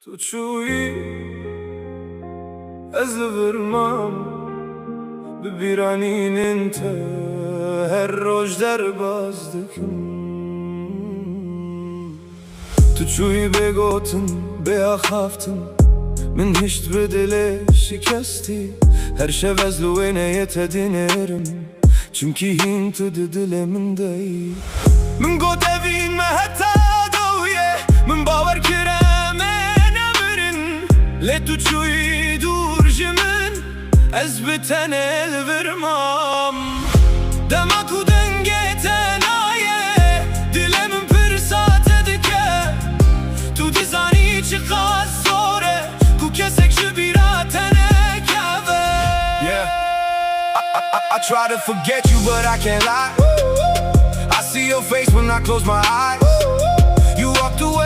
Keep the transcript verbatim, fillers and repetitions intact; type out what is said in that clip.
Tu çûyî, ez li vir mam. Bi bîranînên te her roj derbas dikim. Tu çûyî bê gotin, bê axaftin. Min hişt bi dilê şikestî. Her şev ez li wêneyê te dinêrim. Çimkî hîn tu di dilê min de yî. Min got evîn me heta dawiyê. Min bawer kir em ê nemirin. Lê tu çûyî dûr ji min. Ez bi tenê li vir mam. Dema ku dengê te nayê, dilê min pirsa te dike. Tu dizanî çiqas zor e ku kesek ji bîra te nekeve. Yeah. I, I, I, I try to forget you, but I can't lie. I see your face when I close my eyes. You walk through